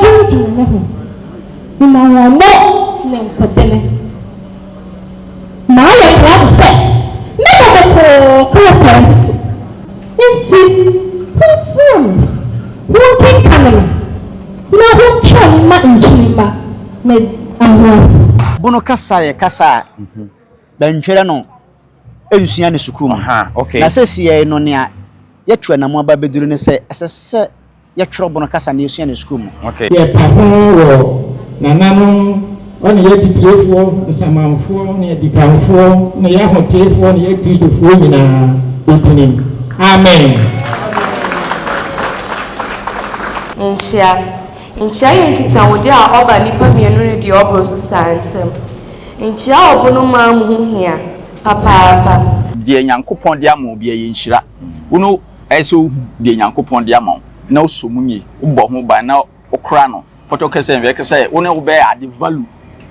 Wɔdwendwene me ho, mema wɔn mo ne nkɔdene. Mayɛ krado sɛ mɛbɔ mo koo krataa bi so, nti homfrɛ me, honkenkane me, na hontwerɛ me ma nkyirimma, me ahoase. Bono kasa yɛ kasa a bɛntwerɛ no nsua no sukuu mu. Na sɛsiei no nea yɛatu anammɔn aba abɛduru ne sɛ ɛsɛ sɛ yɛtwerɛ bono kasa na yɛsua no sukuu mu. Yɛpa ho wɔ nananom ne yɛ atitirefoɔ, nsamanfoɔ ne adikanfoɔ ne yɛ ahoteefoɔ ne yɛ Kristofoɔ nyinaa bɛtinim. Amen. Nkyea. Nkyea yɛ nkitahodie a ɔba nnipa mmienu ne deɛ ɔboro so saa ntam. Nkyea a ɔbo no maa mu ho hia papaapa. Deɛ Nyankopɔn de ama wo biara yɛ nhyira. Wo no ɛyɛ sɛ wohu deɛ Nyankopɔn de ama wo na wosɔ mu nie, wobɔ ho ban na wokora no. Pɔtɔ kɛsɛ nhwɛ kɛsɛ wo ne wobɛ ade value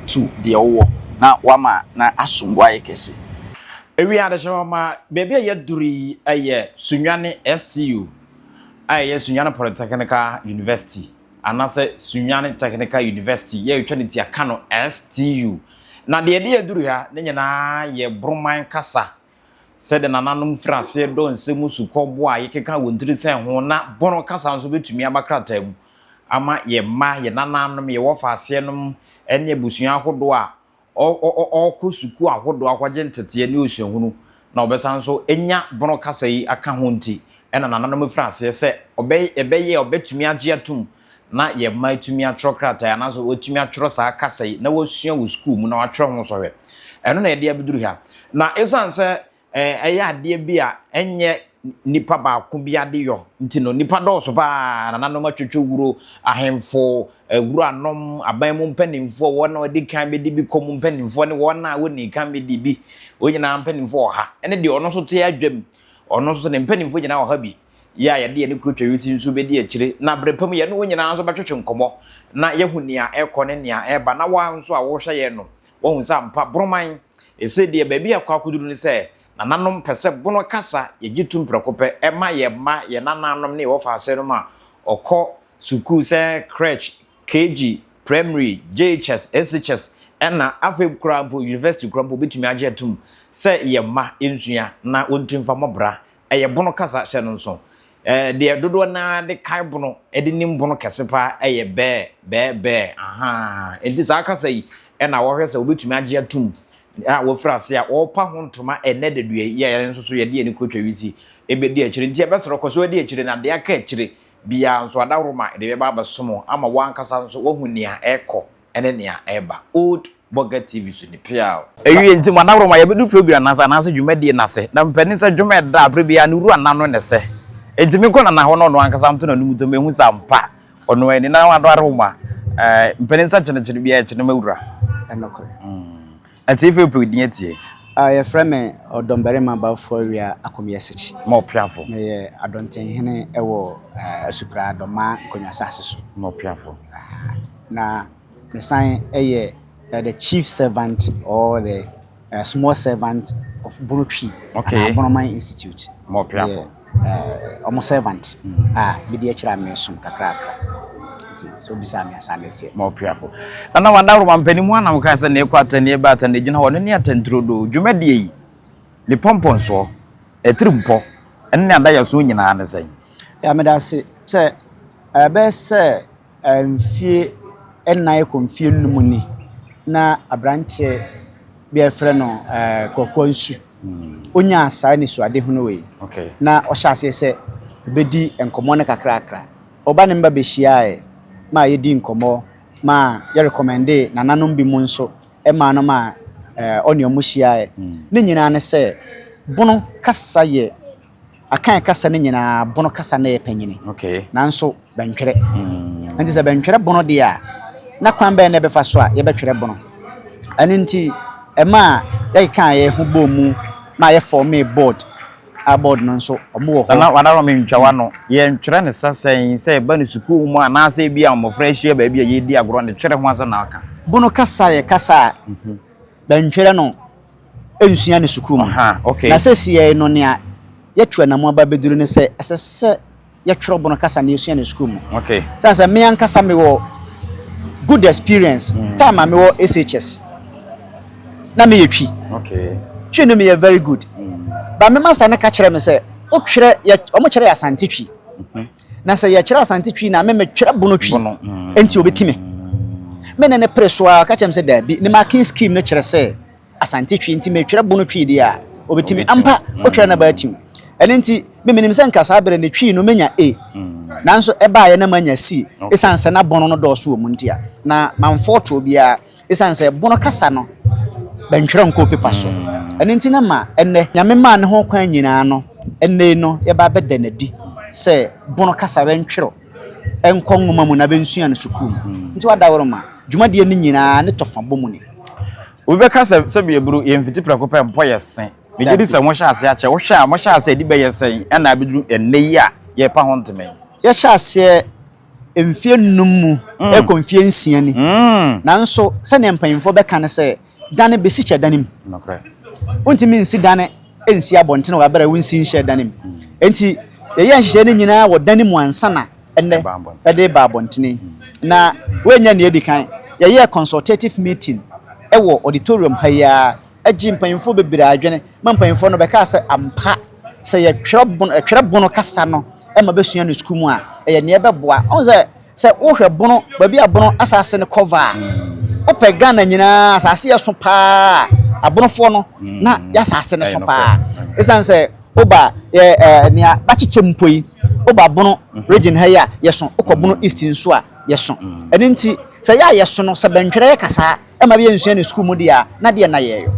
to deɛ wowɔ na wama na asom bo ayɛ kɛse. Ewia adehyema ma baabi a yɛaduru yi yɛ Sunyani STU a ɛyɛ Sunyani Polytechnical University anaasɛ Sunyani Technical University yɛ yɛtwa ne ti aka no STU. Na deɛ ɛde aduru ha ne nyinaa yɛ Broman kasa Sɛdeɛ nananom firi aseɛ dɔ nsɛm mu sukɔ bo a yɛkeka wɔn tiri sɛn ho na bono kasa nso bɛtumi aba krataa mu ama yɛn mma, yɛn nananom, yɛn wɔfaaseɛnom ne abusua ahodoɔ a ɔrekɔ sukuu ahodoɔ akɔgye nteteɛ ne osuahunu na ɔbɛsan nso anya bono kasa yi aka ho nti na nananom firi aseɛ sɛ ɛbɛyɛ a ɔbɛtumi agye atom na yɛn mma atumi atwerɛ krataa yi anaasɛ wɔatumi atwerɛ saa kasa yi na wɔasua wɔ sukuu mu na wɔatwerɛ ho sɔhwɛ. Ɛno na yɛde abɛduru ha. Na ɛsiane sɛ ɛyɛ adeɛ bi a ɛnyɛ nipa baako bi adeyɔ nti no, nipa dɔɔso paa, nananom atwitwi wuro, ahemfo, awuranom, aban mu mpanimfoɔ, wɔn a wɔdi kan bɛdi bi kɔ mu mpanimfoɔ ne wɔn a wɔnni kan bɛdi bi, wɔn nyinaa mpanimfoɔ wɔ ha, ɛne deɛ ɔno nso te adwam, ɔno nso ne mpanimfoɔ nyinaa wɔ ha bi. Yɛ a yɛde yɛne kuro twawisi nso bɛdi akyire, na berɛ pa mu yɛne wɔn nyinaa nso bɛtwetwe nkɔmmɔ na yɛahu nea ɛrekɔ ne nea ɛreba, na wo ara nso a worehwɛ yɛn no, woahu sɛ ampa Broman, ɛsei deɛ baabi a ɛkɔ akɔduru ne sɛ, nananom pɛ sɛ Bono kasa yɛgye tom prɛko pɛ, ɛma yɛn mma, yɛn nananom ne yɛn wɔfaasenom a wɔkɔ sukuu sɛ crèche, KG, Primary, JHS, SHS, ɛna afei koraa mpo university koraa mpo wɔbɛtumi agye atom sɛ yɛn mma nsua na wɔntumi mfa mmɔ bra. Ɛyɛ Bono kasa hyɛ no nso. Ɛɛ deɛ dodoɔ no ara de kae Bono de nim Bono kɛse paa yɛ bɛɛ, bɛɛ, bɛɛ, ahaa. Enti saa kasa yi na wɔhwɛ sɛ wɔbɛtumi agye atom a wɔafiri ase a wɔrepa ho ntoma ɛnnɛ dadua yi a yɛn nso so yɛde yɛn ani kotwa wisi bɛdi akyire. Nti yɛbɛsrɛ kɔ so adi akyire na deɛ aka akyire biara nso adaworoma de bɛba abɛsom wo ama wo ankasa nso woahu nea ɛrekɔ ne nea ɛreba. Old Burger TV so ni. Peaw! Ewie nti mo adaworoma yɛbɛdu program no ase anaasɛ dwumadie no ase na mpanin sɛ dwom ɛda a berɛ biara ne wura nna no ne sɛ enti menkɔ Nana hɔ na ɔno ankasa nto n'anum ntom ɛhu sɛ ampa ɔno ani na adaworoma eh, mpanin sɛ kyenekyene biara ɛkyene mawura. Ɛnokorɛ. Atiefo pɛ wo din atie. Ah, yɛfrɛ me Ɔdɔmbarima Balfour Awia Akomiasikyi. Ma ɔpeafo. Meyɛ Adɔntenhene wɔ eh, Asupra Adɔma Nkonnwa Asase so. Ma ɔpeafo. Aha. Na mesan yɛ eh, the chief servant or the eh, small servant of Bono Twi Okay. anaa Bonoman Institute. Ma ɔpeafo. Meyɛ ɔmo servant a medi akyire a mesom kakrakra. Nti sɛ wobisaa me a saa na ɛteɛ. Ma ɔpeafo. Nana Wadaworoma mpanin mu anam kaa sɛ nea ɛkɔ atɛn nea ɛba atɛn na ɛgyina hɔ no ne atɛnturodoo. Dwumadie yi, ne pɔmpɔnsoɔ, n'atirimpɔ ne n'adayɛso nyinaa ne sɛn? Ya meda ase sɛ ɛbɛyɛ sɛ mfie nnan kɔ mfie nnum ni na aberanteɛ bi a yɛfrɛ no Kwaku Ansu ɔnyaa saa anisoadehunu wei na ɔhyɛ aseɛ sɛ ɔbɛdi nkɔmmɔ no kakrakra. Ɔba ne mba behyiae ma yedii nkɔmbɔ ma yɛrekɔmɛndee nananom binom nso maa no ma ɔne ɔmo hyiae. Ne nyinaa ne sɛ, Bono kasa yɛ Akan kasa no nyinaa Bono kasa na ɛyɛ panyini. Nanso bɛntwerɛ. Nti sɛ bɛntwerɛ Bono deɛ a, na kwan bɛn na ɛbɛfa so a yɛbɛtwerɛ Bono? Ɛno nti ɛmaa yɛkekaa yɛn ho bɔɔ mu ma yɛfɔɔmee board a board no nso ɔmo wɔ hɔ. Nana Wadaworo me ntwa w'ano, yɛntwerɛ no sɛ sɛn, sɛ ɛba no sukuu mu anaasɛ ebia mmɔfra ahyia baabi a yɛredi agorɔ ne twerɛ ho asɛm na woka. Bono kasa yɛ kasa a bɛntwerɛ no nsua no sukuu mu. Na sɛsiei no nea yɛatu anamɔ aba abɛduru ne sɛ ɛsɛ sɛ yɛtwerɛ Bono kasa na yɛsua no sukuu mu. Sane sɛ me ankasa mewɔ good experience. Time a mewɔ SHS na meyɛ twi. Okay. Twi no meyɛ very good. But me master no ka kyerɛ me sɛ wotwerɛ yɛ ɔmo kyerɛ yɛ Asante twi. Na sɛ yɛkyerɛ Asante twi na me metwerɛ Bono twi. Bono. Enti obɛti me. Me ne ne pere so a ka kyerɛ me sɛ daabi ne marking scheme no kyerɛ sɛ Asante twi nti metwerɛ Bono twi deɛ a obɛtumi. Obɛtumi. Ampa wotwerɛ na baatim. Ɛno nti me menim sɛ nka saa berɛ no twi no menya A. Nanso ɛbaeɛ na manya C. Ɛsiane sɛ na Bono no dɔɔso wɔ mu nti a na mamfɔɔto obiara. Ɛsiane sɛ Bono kasa no bɛntwerɛ nkɔɔ paper so. Ɛno nti na ma ɛnnɛ Nyame maa ne ho kwan nyinaa no ɛnnɛ yi no yɛba abɛda no adi sɛ Bono kasa bɛntwerɛ nkɔ nwoma mu na bɛnsua no sukuu mu. Nti wadaworoma dwumadie no nyinaa ne tɔfa bɔ mu ni. Obi bɛka sɛ sɛbi aburo yɛn mfiti prɛko pɛ mpɔ yɛ se. Megye di sɛ mohyɛ aseɛ akyɛ. Wohwɛ a mohyɛ aseɛ adi bɛyɛ sɛn ɛna abɛduru ɛnnɛ yi a yɛrepa ho ntoma yi? Yɛhyɛ aseɛ mfeɛ nnum mu ɛkɔ mfeɛ 6 ni. Nanso sɛdeɛ mpanyinfoɔ bɛka no sɛ dane bɛsi kyɛ dane mu. Wontumi nsi dane nsi abɔntene wɔ abere a wonsi nhyɛ dane mu. Enti yɛyɛ nhyehyɛeɛ no nyinaa wɔ dane mu ansa na ɛnnɛ ɛde ba abɔntene. Na woanya nea edi kan, yɛyɛɛ consultative meeting ɛwɔ auditorium ha yi ara, ɛgye mpanyinfoɔ bebree adwene ma mpanyinfoɔ no bɛkaa sɛ ampa sɛ yɛtwerɛ bono ɛtwerɛ bono kasa no ɛma bɛsua no sukuu mu a ɛyɛ nea ɛbɛboa. Ɔn sɛ sɛ wohwɛ bono baabi a bono asase no cover a wopɛ Ghana nyinaa asase yɛ so paa abonofoɔ no na yɛasase no so paa. Ɛsiane sɛ woba yɛ ɛɛ nea bakyekyɛ mpo yi woba bono region ha yi a yɛso, wokɔ bono east nso a yɛso. Ɛno nti sɛ yɛ a yɛso no sɛ bɛntwerɛ yɛ kasaa ɛma bi yɛnsua no sukuu mu deɛ a na deɛ na yɛyɔ.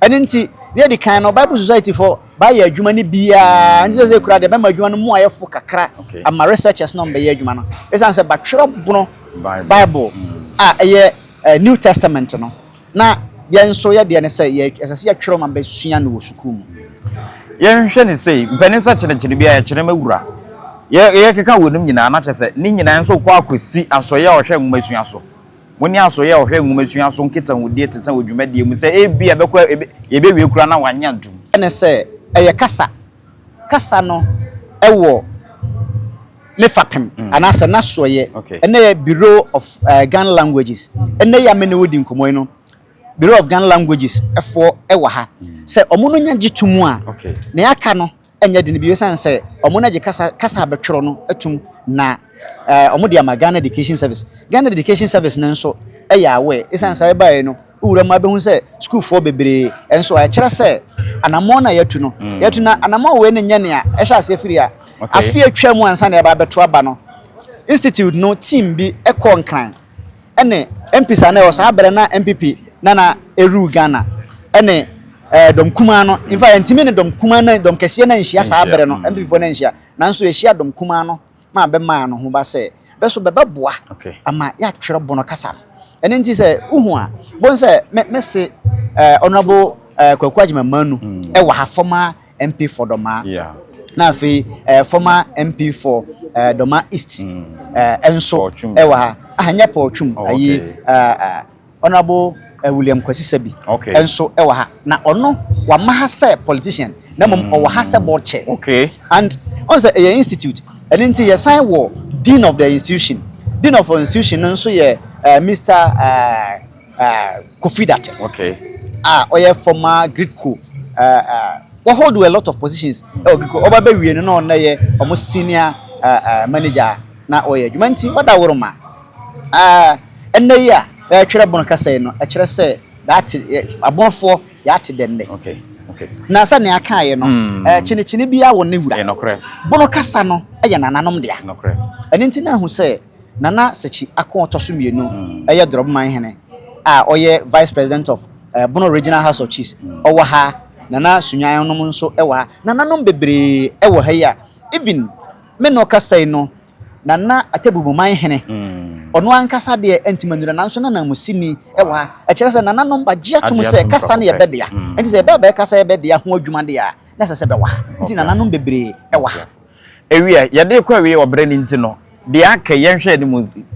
Ɛno nti deɛ di kan no Bible Society fo baayɛ adwuma no biara nti sɛ sɛ kura deɛ bɛma adwuma no mu ayɛ fo kakra ama researchers no mbɛyɛ adwuma no. Ɛsiane sɛ batwerɛ bono Bible a ɛyɛ New Testament no na yɛn nso yɛ deɛ ne sɛ yɛ ɛsɛ sɛ yɛtwerɛ ma bɛsua no wɔ sukuu mu. Yɛnhwɛ ne sei, mpanin sɛ kyerekyere biara yɛkyerɛ ma wura. Yɛ yɛkeka wɔ nom nyinaa na kyerɛ sɛ ne nyinaa nso kɔ akɔsi asɔeɛ a ɔhwɛ nwomasua so. Mo ne asɔeɛ a ɔhwɛ nwomasua so nkitahodie te sɛ wɔ dwumadie mu sɛ ebia ɛbɛkɔ ebe yɛbɛwie koraa na wanyɛ antom. Ne sɛ ɛyɛ kasa. Kasa no wɔ ne fapem anaasɛ n'asoɛeɛ. Ɛnnɛ yɛ Bureau of Ghana Languages. Ɛnnɛ yi a me ne wo di nkɔmmɔ yi no, Bureau of Ghana Languages foɔ wɔ ha. Sɛ wɔn no nya gye to mu a, nea aka no nyɛ den bio ɛsiane sɛ wɔn no agye kasa kasa a bɛtwerɛ no atum na wɔn de ama Ghana Education Service. Ghana Education Service no nso yɛ aware ɛsiane sɛ ɛbaeɛ no wowura mu abɛhu sɛ sukuufoɔ bebree nso a ɛkyerɛ sɛ anammɔn no a yɛatu no yɛatu na anammɔn wei no nyɛ nea ɛhyɛ aseɛ firi a afe atwa mu ansa na yɛba abɛto aba no. Institute no team bi kɔɔ Nkran ɛne MPs a na ɛwɔ saa berɛ na MPP na na ɛrule Ghana ɛne ɛɛ dɔm kumaa no. In fact yɛntumi ne dɔm kumaa na dɔm kɛseɛ no anhyia saa berɛ no, MPP foɔ no anhyia, nanso yɛhyia dɔm kumaa no ma bɛmaa no ho ba sɛ bɛ so bɛbɛboa ama yɛatwerɛ bono kasa no. Ɛno nti sɛ wohu a, bohu sɛ me me se eh, Honorable eh, Kwaku Agyemang Manu ɛwɔ ha, former MP for Dɔmaa, Yeah. na afei eh, former MP for eh, Dɔmaa East eh, nso Paul Twum. ɛwɔ ha. Aha, nyɛ Paul Twum, Oh, ayi, okay. eh, eh, Honourable William Kwasi Sabi Okay. nso wɔ ha. Na ɔno wama ha sɛ politician na mmom ɔwɔ ha sɛ board chair. Okay. And ɔn sɛ ɛyɛ institute ɛno nti yɛsan wɔ dean of the institution. Dean of institution no nso yɛ uh, Mr. Uh, uh, Kofi Date. Okay. A ɔyɛ former Gridco. Uh, uh, wɔ hold a lot of positions ɛwɔ Gridco. Ɔba bɛwie no na ɔno yɛ ɔmo senior uh, uh, manager na ɔyɛ adwuma nti ɔda woroma. Ah, ɛnnɛ yi a yɛretwerɛ bono kasa yi no, ɛkyerɛ sɛ yɛate, yɛ, abonofoɔ yɛate dɛ nnɛ. Okay, okay. Na sɛnea akaeɛ no, mm. eh, kyenekyene biara wɔ ne wura. Nokorɛ. Bono kasa no yɛ nananom dea. Nokorɛ. Ɛno nti na ahu sɛ Nana Sekyi Ako ɔtɔ so mmienu mm. ɛyɛ Dorɔbman hene a ɔyɛ Vice President of eh, Bono Regional House of Chiefs. Mm. Ɔwɔ ha, Nana Sunyan nom nso ɛwɔ ha. Nananom bebree ɛwɔ ha yi a, even me na ɔkasa yi no, Nana Atebubuman hene, ɔno ankasa deɛ ɛntimi nnura nanso na nanmusini wɔ ha. Ɛkyerɛ sɛ nananom bagye atom sɛ kasa no yɛ bɛ dea. Nti sɛ yɛbɛ abɛyɛ kasa yɛ bɛ dea ho adwuma deɛ a, na ɛsɛ sɛ bɛwɔ ha. Nti nananom bebree wɔ ha. Ewiɛ, yɛde rekɔ awiei wɔ berɛ no nti no, deɛ aka yi, yɛnhwɛ anim,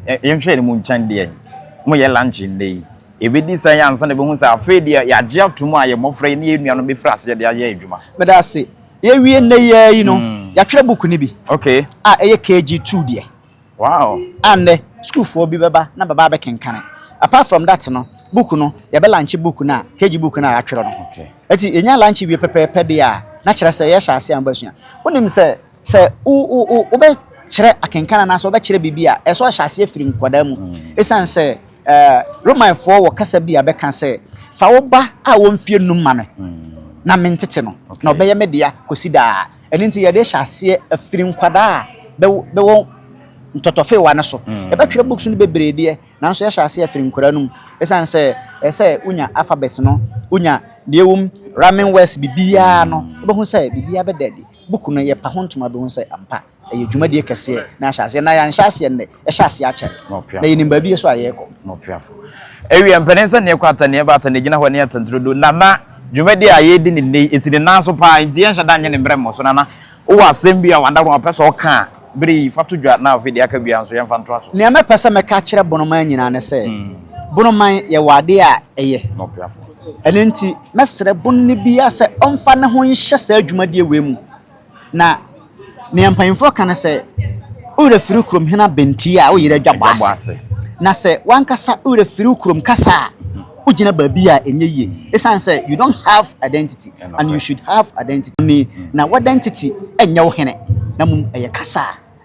yɛnhwɛ anim nkyɛn deɛn? Moyɛ lunch nnɛ yi, ɛbɛdi sɛn ansa na yɛbɛhu sɛ afei deɛ yɛagye atom a yɛn mmɔfra yi ne yɛn nuanom bɛfiri aseɛ de ayɛ adwuma? Meda ase. Yɛwie nnɛ yi ara yi no, yɛatwerɛ book no bi Okay. a ɛyɛ KG2 deɛ. Wow. A nnɛ sukuufoɔ bi bɛba na bɛba abɛkenkane. Apart from that no, book no, yɛbɛ launch book no a, KG book no a yɛatwerɛ no. Eti yɛnya launch wie pɛpɛɛpɛ deɛ a, na kyerɛ sɛ yɛhyɛ aseɛ a mobɛsua. Wonim sɛ, sɛ wo wo wo wobɛkyerɛ akenkan anaasɛ wobɛkyerɛ biribi a, ɛsɛ ɔhyɛ aseɛ firi nkwadaa mu. Esiane sɛ ɛɛ Romanfoɔ wɔ kasa bi a bɛka sɛ, fa wo ba a ɔwɔ mfie num ma me na mentete no, na ɔbɛyɛ me dea kɔsi daa. Ɛno nti yɛde hyɛ aseɛ afiri nkwadaa a bɛwɔ ntɔtɔfewa no so. Yɛbɛtwerɛ books no bebree deɛ, nanso yɛhyɛ aseɛ afiri nkwadaa no mu. Esiane sɛ ɛsɛ sɛ wonya alphabet no, wonya deɛ ɛwɔ mu, rhyming words, biribiara no, wobɛhu sɛ biribiara bɛda adi. Book no, yɛpa ho ntoma bɛhu sɛ ampa ɛyɛ dwumadie kɛseɛ na ahyɛ aseɛ. Na yɛanhyɛ aseɛ nnɛ, ɛhyɛ aseɛ akyɛre. Na yɛnim baabi nso a yɛrekɔ. Awia mpanin sɛ neɛ kɔ ata neɛ ba ata neɛ gyina hɔ neɛ atanturodo. Nana, dwumadie a yɛredi no nnɛ yi, ɛsi ne nan so paa nti yɛnhyɛ da nyɛ ne mmerɛ mmɔ so. Nana, wowɔ asɛm bi a wada ho a wopɛ sɛ ɔka a, bere yi fa to dwa na afei deɛ aka biara nso yɛmfa ntoa so. Nea mɛpɛ sɛ mɛka akyerɛ Bonoman nyinaa ne sɛ, Bonoman yɛwɔ adeɛ a ɛyɛ. Ɛno nti mɛsrɛ Bononi biara sɛ ɔmfa ne ho nhyɛ saa dwumadie wei mu. Na nea mpanyimfoɔ ka ne sɛ, wo werɛ firi kurom hene abɛnti a, wo yere adwa bɔ ase. Na sɛ w'ankasa wo werɛ firi wo kurom kasa a, wogyina baabi a ɛnyɛ yie. Ɛsiane sɛ you don't have identity and you should have identity. Na w'identity nyɛ wo hene, na mmom ɛyɛ kasa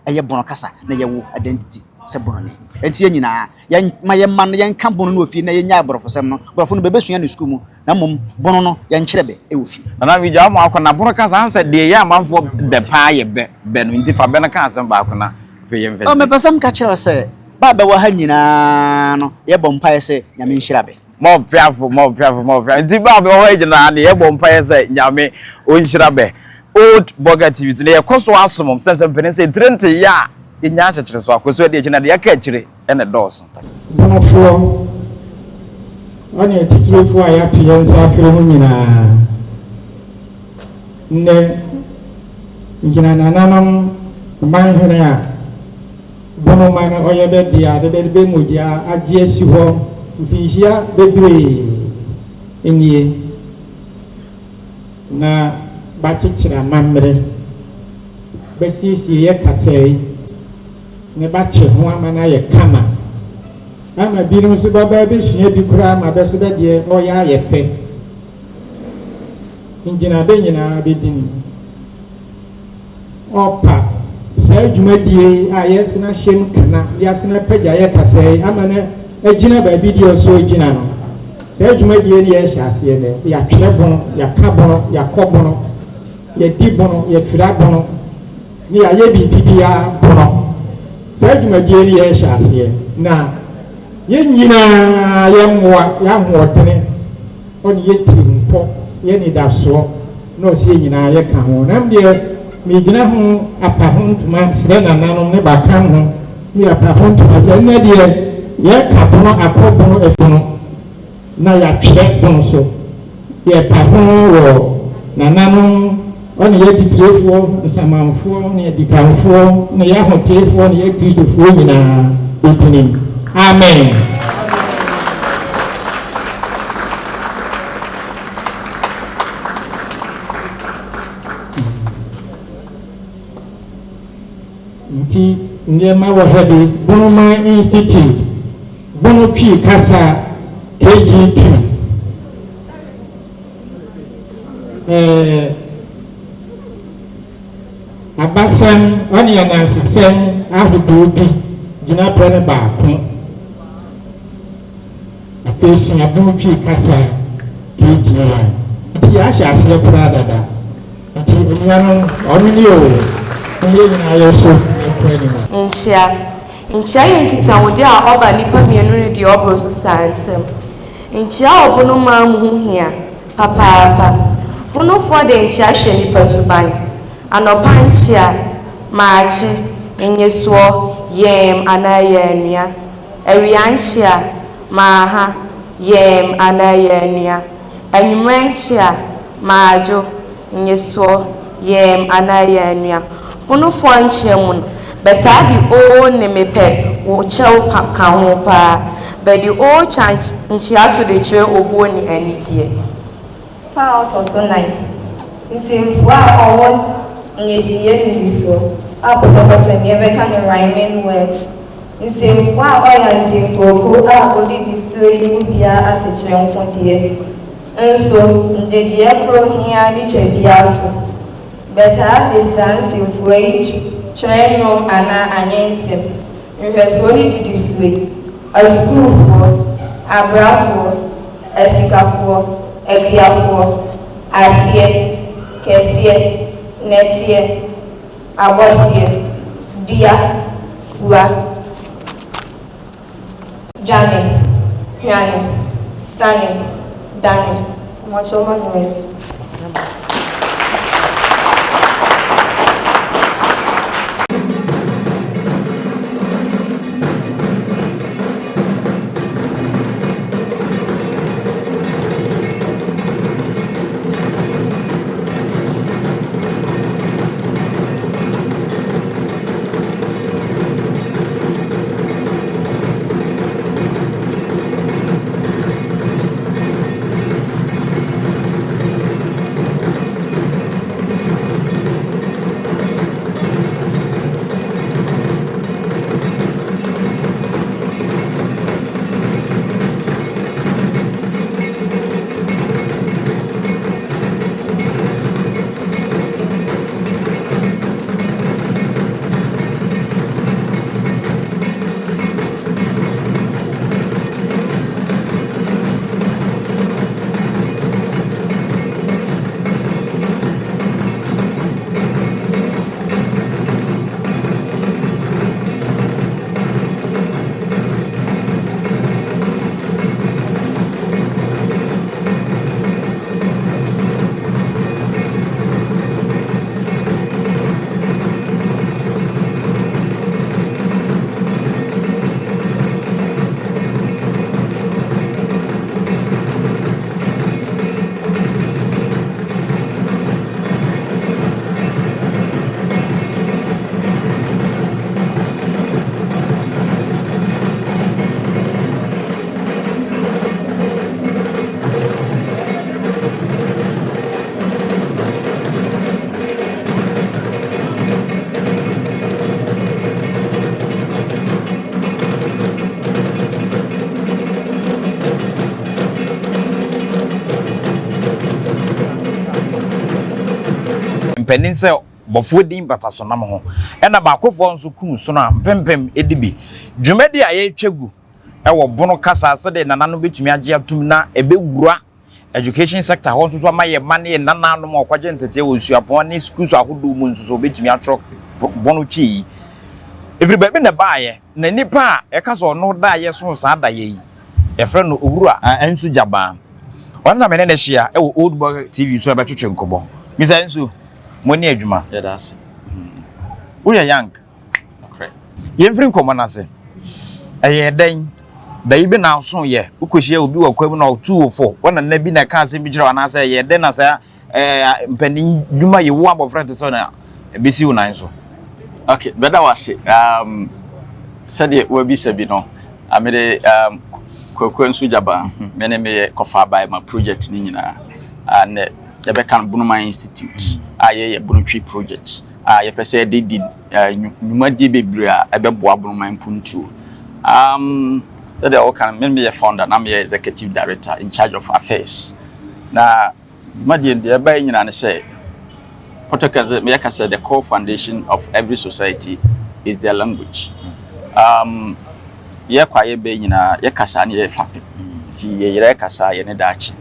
a ɛyɛ bono kasa na ɛyɛ wo identity sɛ bononi. Enti yɛn nyinaa, yɛn ma yɛn mma no yɛnka bono no wɔ fie na yɛnnyae borɔfosɛm no. Borɔfo no bɛbɛsua no sukuu mu, na mmom bono no yɛnkyerɛ bɛ wɔ fie. Nana megya wo ma wakɔ na bono kasa, ahu sɛ deɛ ɛyɛ amanfoɔ dɛ paa yɛ bɛ, bɛ no, nti fa bɛ no ka asɛm baako na afei yɛmfa Oh, nsi. mepɛ sɛ meka kyerɛ wo sɛ, bɛ a bɛwɔ ha nyinaa no, yɛbɔ mpaeɛ sɛ Nyame nhyira bɛ. Mɔpeafo, mɔpeafo, mɔpeafo. Nti bɛ a bɛwɔ hɔ yi nyinaa no, yɛbɔ mpaeɛ sɛ Nyame ɔnhyira bɛ. Old Burger TV so no, yɛkɔ so asom sɛ sɛ mpanin sɛ etire nte yɛ a, yɛnya akyekyere so akɔ so adi akyi na deɛ aka akyire na ɛdɔɔso. Bonofoɔ ne atitirefoɔ a yɛato yɛn nsa afrɛ mo nyinaa, nnɛ megyina nananom manhene a Bono man ɔyɛ bɛ dea de bɛde bɛ mogya agye asi hɔ mfinhyia bebree nie na bɛakyekyere amammerɛ, bɛasiesie yɛ kasɛe ne bɛakye ho ama no ayɛ kama ama binom nso bɛba abɛsua bi koraa ma bɛ nso bɛ deɛ ɔyɛ ayɛ fɛ. Ngyina bɛ nyinaa bɛdini. Ɔpa saa dwumadie yi a yɛsene ahyɛ mu kana, yɛasene apagya yɛ kasa yi ama no agyina baabi deɛ ɔsɛ ɔgyina no. Saa dwumadie no yɛrehyɛ aseɛ nnɛ, yɛatwerɛ bono, yɛaka bono, yɛakɔ bono, yɛadi bono, yɛafira bono, ne yɛayɛ biribi biara bono. Saa dwumadie no yɛrehyɛ aseɛ na yɛn nyinaa yɛmmoa yɛn ahoɔdene Ɔne yɛ tirimpɔ, yɛ anidasoɔ, na ɔsɛ yɛ nyinaa yɛ ka ho. Na medeɛ megyina ho apa ho ntoma srɛ nananom ne baka ho ne yɛapa ho ntoma sɛ nnɛ deɛ yɛka bono akɔ bono afu no na yɛatwerɛ bono so. Yɛpa ho wɔ nananom ɔne yɛ atitirefoɔ, nsamanfoɔ ne adikanfoɔ ne yɛ ahoteefoɔ ne yɛ Kristofoɔ nyinaa bɛtinim. Amen. Nti nneɛma wɔ ha bi, Bonoman Institute, Bono Twi Kasa KG2. Ɛɛ, abasɛm ne anansesɛm ahodoɔ bi gyinapɛn no baako. Afei suabon Twi kasa KGI. Nti yɛahyɛ aseɛ koraa dada. Nti anuanom, ɔno nie o, mo yɛn nyinaa yɛso yɛnkɔ anim. Nkyea. Nkyea yɛ nkitahodie a ɔba nnipa mmienu ne deɛ ɔboro so saa ntam. Nkyea a ɔbono maa mu ho hia papaapa. Bonofoɔ de nkyea hwɛ nnipa suban. Anɔpa nkyea, maakye, nnyesoɔ, yɛɛm anaa yɛanua. Awia nkyea, maaha, yɛɛm anaa yɛanua. Anwummerɛ nkyea, maadwo, Nnyesoɔ, yɛɛm anaa yɛanua. Bonofoɔ nkyea mu no, bɛtaa de oo ne mepɛ wo kyɛw pa ka ho paa. Bɛde oo twa nkyea to de kyerɛ obuo ne anidie. Fa a ɔtɔ so nan, nsɛmfua a ɔwɔ nnyegyeeɛ nnidisoɔ a pɔtɔkɔsɛm yɛbɛka no rhyming words. Nsɛmfua a ɔyɛ nsɛmfuakuo a odidi soɔ yi mu biara asekyerɛ nko deɛ, nso ngyegyeɛ koro heaa ne twa biara to. Bɛtaa de saa nsɛmfua yi twerɛ nnwom anaa anwensɛm. Nhwɛsoɔ no didi soɔ yi, asukuufoɔ, abrafoɔ, asikafoɔ, akuafoɔ, aseɛ, kɛseɛ, nɛteɛ, abɔseɛ, dua, fua, dwane, hwane, sane, dane. Mpakyɛw ma noise. Mpanin sɛ bɔfoɔ din batasonam ho, ɛna baakofoɔ nso kum sono a mpempem di bi. Dwumadi a yɛretwa gu wɔ bono kasa sɛdeɛ nananom bɛtumi agye atom na ɛbɛwura Education sector hɔ nso so ama yɛn mma ne yɛn nananom a wɔkɔgye nteteɛ wɔ suapɔn ne schools ahodoɔ mu nso so wɔbɛtumi atwerɛ bɔno twi yi. Ɛfiri baabi na ɛbaeɛ, na nipa a yɛka sɛ ɔno daeɛ so saa daeɛ yi, yɛfrɛ no Owura Ansu Gyabaa. Ɔno na me ne no hyia wɔ Old Boy TV so a yɛbɛtwetwe nkɔmmɔ. Mister Ansu, mo ne adwuma. Yɛda ase. Woyɛ young. Nokorɛ. Yɛmfiri nkɔmmɔ no ase. Ɛyɛɛ dɛn? Da yi bi na aso yɛ, wokɔhyia obi wɔ kwa mu na ɔtuu wo fo, wo nana bi na ɛka asɛm bi kyerɛ wo anaasɛ ɛyɛɛ dɛn na saa ɛɛ mpanin dwuma yi wo abɔfra te sɛ na ɛbɛsi wo nan so? Okay, bɛda wo ase. Um, sɛdeɛ woabisa bi no, mede um, Kwaku Ansu Gyabaa, me ne meyɛ kɔfa ma project no nyinaa. Uh, nnɛ yɛbɛka no Bonoman Institute a yɛyɛ Bonotwi project. a yɛpɛ sɛ yɛde di nnwumadie bebree a ɛbɛboa Bonoman mpuntuo. Um, sɛdeɛ wɔka no, me meyɛ founder na meyɛ executive director in charge of affairs. Na dwumadie no deɛ ɛbaeɛ nyinaa ne sɛ, pɔtɔka sɛ meyɛka sɛ the core foundation of every society is their language. Um, yɛkɔ a yɛbɛ nyinaa yɛkasa ne yɛyɛ fapem. Nti yɛyerɛ kasa yɛne daakye.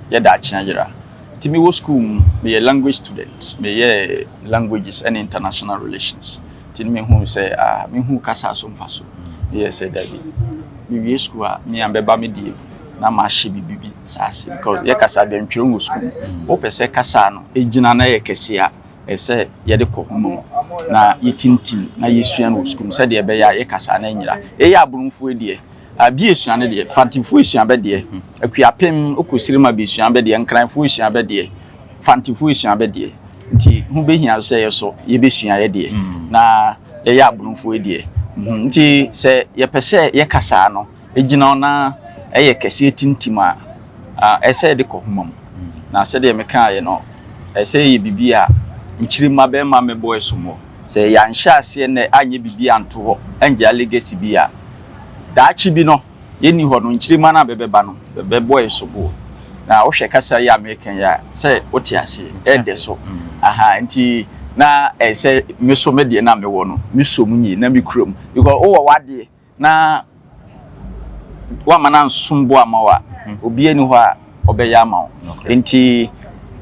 Yɛ daakye ayera. Nti me wɔ school mu, me yɛ language student, me yɛ languages ɛne international relations. Nti me hu sɛ ah, me hu kasa so mfa so. Me yɛ sɛ dabi, me wie school a, me a bɛba me die na ma ahyɛ bibi bi saa ase. Because yɛ kasa deɛ ntwerɛ wɔ school. Wo pɛ sɛ kasa no egyina na yɛ kɛse a, ɛsɛ yɛde kɔ homa mu na yɛtintim na yɛsua no wɔ school mu sɛdeɛ ɛbɛyɛ a yɛ kasa no anyira. Yɛyɛ abromfoɔ deɛ, Abi esua ne deɛ, Fantefoɔ esua bɛ deɛ, Akuapem, Okosirima besua bɛ deɛ, Nkranfoɔ esua bɛ deɛ, Fantefoɔ esua bɛ deɛ. Nti ho behia sɛ yɛ so yɛbɛsua yɛ deɛ na yɛyɛ Abonofoɔ deɛ. Nti sɛ yɛpɛ sɛ yɛ kasaa no gyina hɔ na ɛyɛ kɛseɛ tintim a, ɛsɛ yɛde kɔ homa mu. Na sɛdeɛ mekaeɛ no, ɛsɛ yɛyɛ biribi a nkyirimma bɛma mmɛbɔ ɛsom wɔ. Sɛ yɛanhyɛ aseɛ nnɛ anyɛ biribi anto hɔ angyaa legacy bi a, daakye bi no, yɛnni hɔ no, nkyirimma no a bɛbɛba no, bɛbɛbɔ yɛ soboɔ. Na wohwɛ kasa yi a meka yi a, sɛ wote aseɛ, ɛdɛ so. Aha, nti na ɛyɛ sɛ me so me deɛ na mewɔ no, mesɔ mu yie na mekura mu. Because wowɔ w'adeɛ na woamma no ansom bo amma wo a, obiara nni hɔ a ɔbɛyɛ ama wo. Nti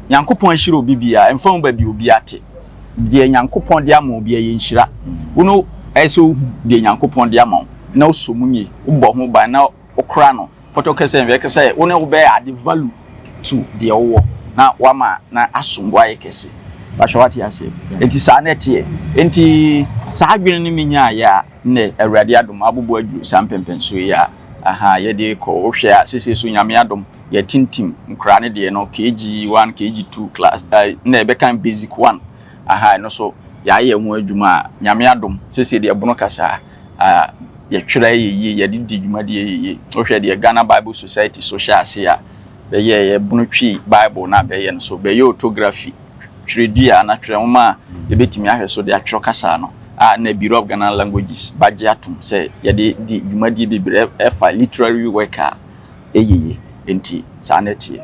Nyankopɔn ahyira obi biara, ɛmfa ho baabi obi ate. Deɛ Nyankopɔn de ama obi ɛyɛ nhyira. Wo no ɛyɛ sɛ wohu deɛ Nyankopɔn de ama wo na wosɔ mu yie, wobɔ ho ban na wokora no. Pɔtɔ kɛsɛ nhwɛ kɛsɛ wo ne wobɛyɛ ade value to deɛ wowɔ na wama na asom bo ayɛ kɛse. Pahyɛ wate aseɛ. Nti saa na ɛteɛ. Nti saa adwene no menyaeɛ a nnɛ Awurade adom abobɔ aduru saa mpɛmpɛnsoɔ yi a aha yɛde kɔ. Wohwɛ a sesei so Nyame adom yɛatintim nkoraa no deɛ no KG1, KG2 class nnɛ yɛbɛka basic 1 aha ɛno so yɛayɛ ho adwuma a Nyame adom sesei deɛ ɛbono kasaa a yɛtwerɛ yɛ yie yɛde di dwumadie yɛ yie. Wohwɛ deɛ Ghana Bible Society so hyɛ ase a bɛyɛɛ yɛbono twi Bible no a bɛyɛ no so bɛyɛ orthography twerɛdua anaa twerɛ nwoma a yɛbɛtumi ahwɛ so de atwerɛ kasa no a na Bureau of Ghana Languages bagye atom sɛ yɛde di dwumadie bebree ɛfa literary work a ɛyɛ yie. Enti saa na ɛteɛ.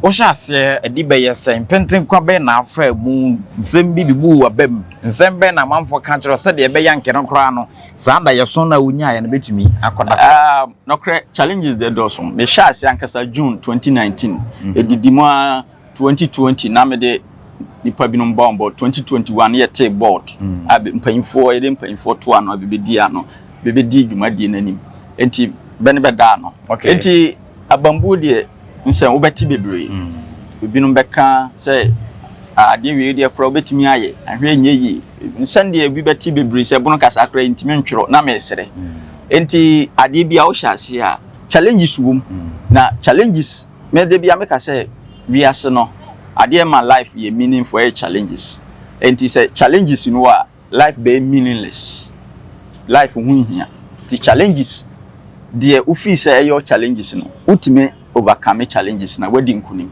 Wohyɛ aseɛ ɛde bɛyɛ sɛn? Mpentenkwa bɛn na afaa mu? Nsɛm bi bubuu w'aba mu? Nsɛm bɛn na amanfoɔ ka kyerɛ wo sɛdeɛ ɛbɛyɛ anka no koraa no saa daeɛso no a wonyaeɛ no bɛtumi akɔda kɔ? Ah, nɔkorɛ challenges deɛ dɔɔso. Mehyɛɛ aseɛ ankasa June 2019. Ɛdidi mu ara 2020 na mede nipa binom bɔ bɔ 2021 yɛtee board mm. a mpanyinfoɔ yɛde mpanyinfoɔ to ano a bɛbɛdi ano bɛbɛdi dwumadie no anim nti bɛ ne bɛda ano nti abambuo deɛ nsɛ wobɛte bebree mm. ebinom bɛka sɛ adeɛ wei deɛ koraa wobɛtumi ayɛ ahwɛ nyɛ yie nsɛn deɛ ebi bɛte bebree sɛ bono kasa koraa ntumi ntwerɛ na mesere mm. nti adeɛ bi a wohyɛ aseɛ a challenges wom na challenges Me da bia meka sɛ wiase no adeɛ ma life yɛ meaningful ɛyɛ challenges. Enti sɛ challenges no wɔ a life bɛyɛ meaningless. Life ho nhia. Nti challenges deɛ wo feel sɛ ɛyɛ challenges no wotumi overcome challenges na wadi nkunim.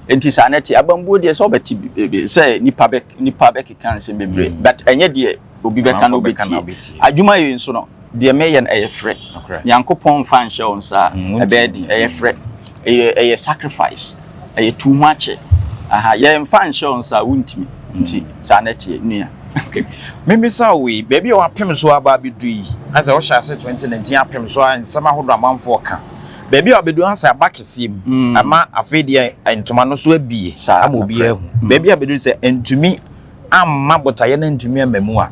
Enti saa na ɛte. Abambuo deɛ sɛ wobɛte bebree sɛ nipa bɛ nipa bɛkeka nsɛm bebree but ɛnyɛ deɛ obi bɛka na wobɛtie. Adwuma yei nso no Deɛ meyɛ no ɛyɛ frɛ. Nyankopɔn mfa nhyɛ wo nsa a, mm, ɛbɛyɛ den. Ɛyɛ frɛ. Ɛyɛ ɛyɛ sacrifice. Ɛyɛ tu ho akyɛ. Aha, yɛmfa nhyɛ wo nsa a wontumi. Nti saa na ɛteɛ, nua. Okay. Memmisa wo wei, baabi a wapem so aba abɛdu yi, asɛ wohyɛ ase 2019 apem so a nsɛm ahodoɔ amanfoɔ ka. Baabi a wabɛdu asɛ aba kɛseɛ mu, mm. ama afei deɛ ntoma no so abie ama obiara ahu. Mm. Baabi a bɛdu sɛ ntumi amma botaeɛ no ntumi amma mu a,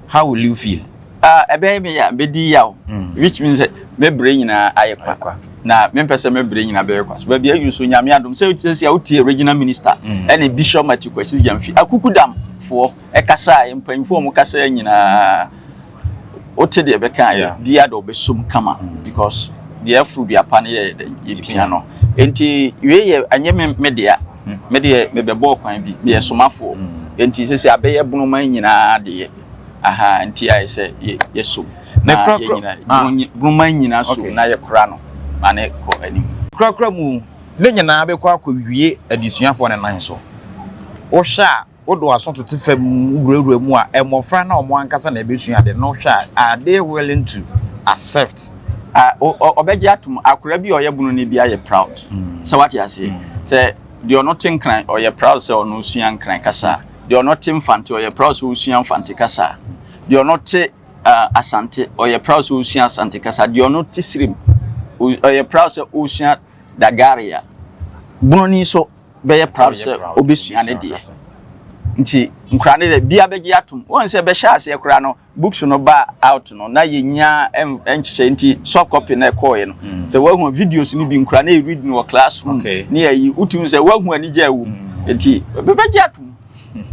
how will you feel? Ah, ɛbɛyɛ me ya, bɛdi yaw. Mm. Which means sɛ me brɛ nyinaa ayɛ kwa. Na mempɛ sɛ me brɛ nyinaa bɛyɛ kwa. So baabi ayi so Nyame adom sɛ sɛ sɛ wotie regional minister mm. ɛne Bishop Matthew Kwasi Gyamfi akukudam foɔ ɛkasa a mpanyinfoɔ wɔn kasa nyinaa wote deɛ bɛka yɛ bia de ɔbɛsom kama mm. because deɛ afuru dua pa no yɛ dɛ yɛpia no. Enti wei yɛ ɛnyɛ me me dea. Mm. Me deɛ mebɛbɔɔ kwan bi meyɛ somafoɔ. Enti sɛ sɛ abɛyɛ bonoma nyinaa deɛ. Aha, nti ayɛ sɛ yɛsom na yɛ nyina ah. broma nyina so na yɛkora no ma ne kɔ anim. Korakora mu ne nyinaa bɛkɔ akɔwie adesuafoɔ no nan so. Wohwɛ a wode w'aso toto fam wurawura mu a mmɔfra na wɔn ankasa na ɛbɛsua ade no wohwɛ a are they willing to accept? Ah, ɔbɛgye atom. Akora bi a ɔyɛ bono no bi ayɛ proud. Mm. Sɛ wate aseɛ. Mm. Sɛ deɛ ɔno te nkran ɔyɛ proud sɛ ɔno sua nkran kasa. Deɛ ɔno te Mfante, ɔyɛ proud sɛ ɔsua Mfante kasa. Deɛ ɔno te uh, Asante, ɔyɛ proud sɛ ɔsua Asante kasa. Deɛ ɔno te Sirim, ɔyɛ proud sɛ ɔsua Dagaria. Bononi nso bɛyɛ proud sɛ ɔbɛsua ne deɛ. Nti nkora ne deɛ bia bɛgye atom. Wɔn sɛ bɛhyɛ aseɛ koraa no, books no ba out no na yɛnya nhyehyɛ nti soft copy na ɛkɔɔeɛ no mm. sɛ woahu videos no bi nkura na ɛread no wɔ classroom ne ayi wotumi sɛ woahu anigye a ɛwɔ mu mm. nti bɛbɛgye atom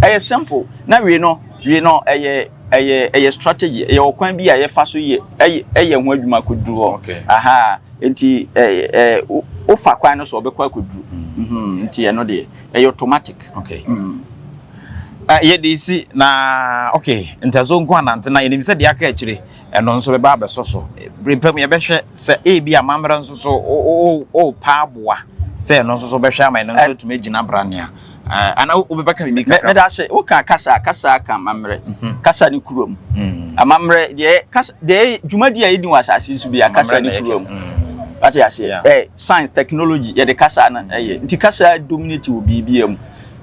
ɛyɛ simple na wei no wei no ɛyɛ ɛyɛ ɛyɛ strategy ɛyɛ ɔkwan bi a yɛfa so yɛ ɛyɛ ɛyɛ ho adwuma kɔduru hɔ aha nti ɛɛ ɛɛ wofa kwan no so ɔbɛkɔ akɔduru mm. mhm, nti ɛno deɛ ɛyɛ automatic. Okay. Mm. Uh, yɛde si na okay ntaso nko anante na yɛnim sɛ deɛ aka akyire ɛno nso bɛba abɛsɔ so bere pa mu yɛbɛhwɛ sɛ ebi amammerɛ nso so o pa aboa sɛ ɛno nso so bɛhwɛ ama ɛno nso atumi agyina branea. Ana wobɛbɛka biribi kakra? Meda ase. Woka kasa, kasa ka amammerɛ. Mhm. Kasa ne kurom. Amammerɛ deɛ kasa deɛ dwumadi a yɛdi wɔ asase so bi a kasa ne kurom. Wate aseɛ? Ɛ science, technology yɛde kasa no ɛyɛ. Nti kasa dominate wɔ biribiara mu.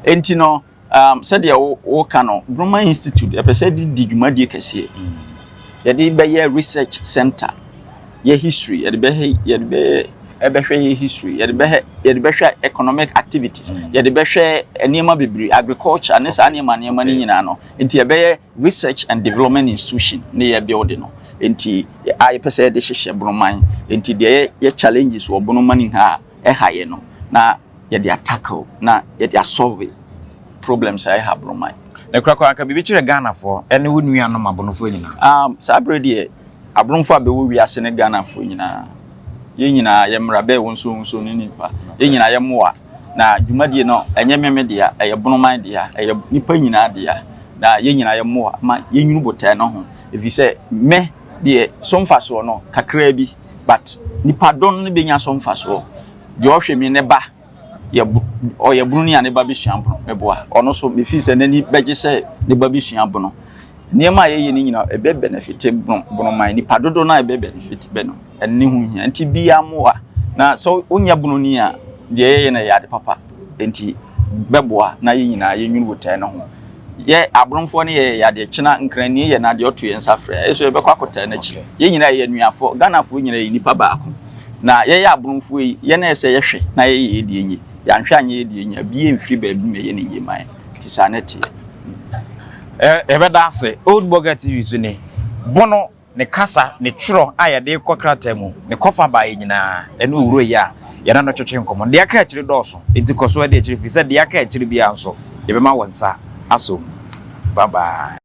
Nti no sɛdeɛ woka no, Broma Institute yɛpɛ sɛ de di dwumadie kɛseɛ. Yɛde bɛyɛ research center, yɛ history, yɛde bɛyɛ ɛbɛhwɛ yɛ history, yɛde bɛhwɛ economic activities, yɛde bɛhwɛ nneɛma bebree, agriculture ne saa nneɛma no nyinaa no. Nti yɛbɛyɛ research and development institution ne yɛ build no. Nti a yɛpɛ sɛ yɛde hyehyɛ Bonoman. Nti deɛ yɛ challenges wɔ Bonoman ha a ɛha yɛ no na yɛde atackle na yɛde asolve problems a ɛha Bonoman. Na korakora anka biribi kyerɛ Ghanafoɔ ɛne wo nuanom Abonofoɔ nyinaa. Saa berɛ deɛ aborɔmfoɔ a bɛwɔ wiase ne Ghanafoɔ nyinaa, yɛn nyinaa yɛmmra bɛɛ wɔ nso nso ne nipa, yɛn nyinaa yɛmmoa na dwumadie no ɛnyɛ meme dea, ɛyɛ Bonoman dea, ɛyɛ nipa nyinaa dea, na yɛn nyinaa yɛmmoa ma yɛnwunu botae no ho, ɛfiri sɛ me deɛ so mfasoɔ no kakraa bi, but nipa dɔn no bɛnya so mfasoɔ. Deɛ ɔhwɛ mi ne ba yɛ ɔyɛ Broni a ne ba bɛsua Bono, meboa ɔno so mefii sɛ n'ani bɛgye sɛ ne ba bɛsua Bono. Nneɛma a yɛyɛ no nyinaa ɛbɛ benefit Bonoman, nipa dodoɔ no a ɛbɛ benefit bɛ no, ɛno ne ho hia. Nti bia mmoa na sɛ wonyɛ Bononi a, deɛ yɛyɛ no yɛ ade papa, nti bɛboa na yɛn nyinaa yɛnwunu botae no ho. Yɛ aborɔmfoɔ no yɛ adeɛ kyena nkrani yɛ na deɛ ɔto yɛn nsa frɛ ɛyɛ so yɛbɛkɔ akɔtaa n'akyi. Yɛn nyinaa yɛ anuafoɔ, Ghanafoɔ nyinaa yɛ nipa baako, na yɛyɛ aborɔmfoɔ yi yɛn na ɛsɛ yɛhwɛ na yɛyɛ yɛ deɛ nye yɛanhwɛ anyɛ yɛ deɛ nye bi mfiri baabi ma yɛ ne nye man nti saa ne teɛ. Yɛbɛda ase. Old Burger TV so ni. Bono ne kasa ne twerɛ a yɛde kɔ krataa mu ne kɔfa baeɛ nyinaa ɛne owuro yi a yɛne no twetwe nkɔmmɔ. Deɛ aka akyire dɔɔso, nti kɔ so adi akyire, firi sɛ deɛ aka akyire biara nso yɛbɛma wɔ nsa asom. Bye bye.